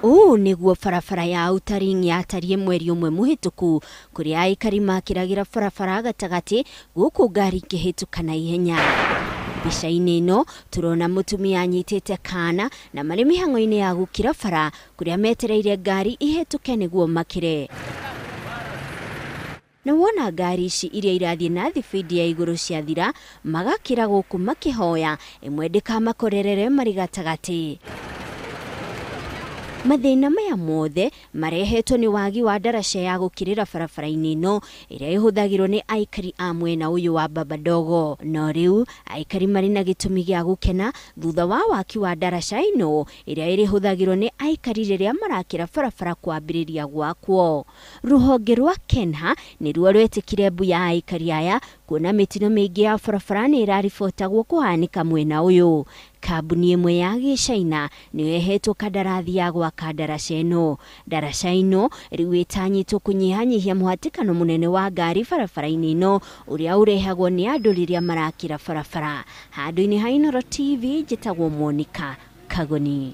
Ũũ nĩguo barabara ya Outer Ring yatariĩ mweri ũmwe mũhĩtũku, kũrĩa aikari makĩragĩra barabara gatagatĩ gũkũ ngari ikĩhĩtũka na ihenya. Mbica-inĩ ĩno tũrona mũtumia anyitĩte kana na marĩ mĩhang'o-inĩ ya gũkĩra bara kũrĩa metereire ngari ihĩtũke nĩguo makĩre. Na wona ngari ici iria irathiĩ na thibindi ya igũrũ ciathira, magakĩra gũkũ makĩhoya ĩmwe ndĩkamakorerere marĩ gatagatĩ. Mathĩna maya mothe marehetwo nĩ wagi wa ndaraca ya gũkĩrĩra barabara-inĩ ĩno ĩrĩa ĩhũthagĩrwo nĩ aikari a mwena ũyũ wa Baba Ndogo. No rĩu aikari marĩ na gĩtũmi gĩa gũkena thutha wa waki wa ndaraca ĩno ĩrĩa ĩrĩhũthagĩrwo nĩ aikari rĩrĩa marakĩra barabara kwambĩrĩria gwakwo. Rũhonge rwa KENHA nĩruo rwetĩkire mbu ya aikari aya kuona mĩtino mĩingĩ ya barabara nĩ ĩraribotagwo kũhanĩka mwena ũyũ. Kambuni ĩmwe ya gĩcaina nĩyo ĩhetwo kandarathi ya gwaka ndaraca ĩno. Ndaraca ĩno rĩu ĩtanyĩtwo kũnyihanyihia mũhatĩkano mũnene wa ngari barabara-inĩ ĩno ũrĩa ũrehagwo nĩ andũ rĩrĩa marakĩra barabara. Handũ-inĩ ha Inooro TV, njĩtagwo Monica Kagoni.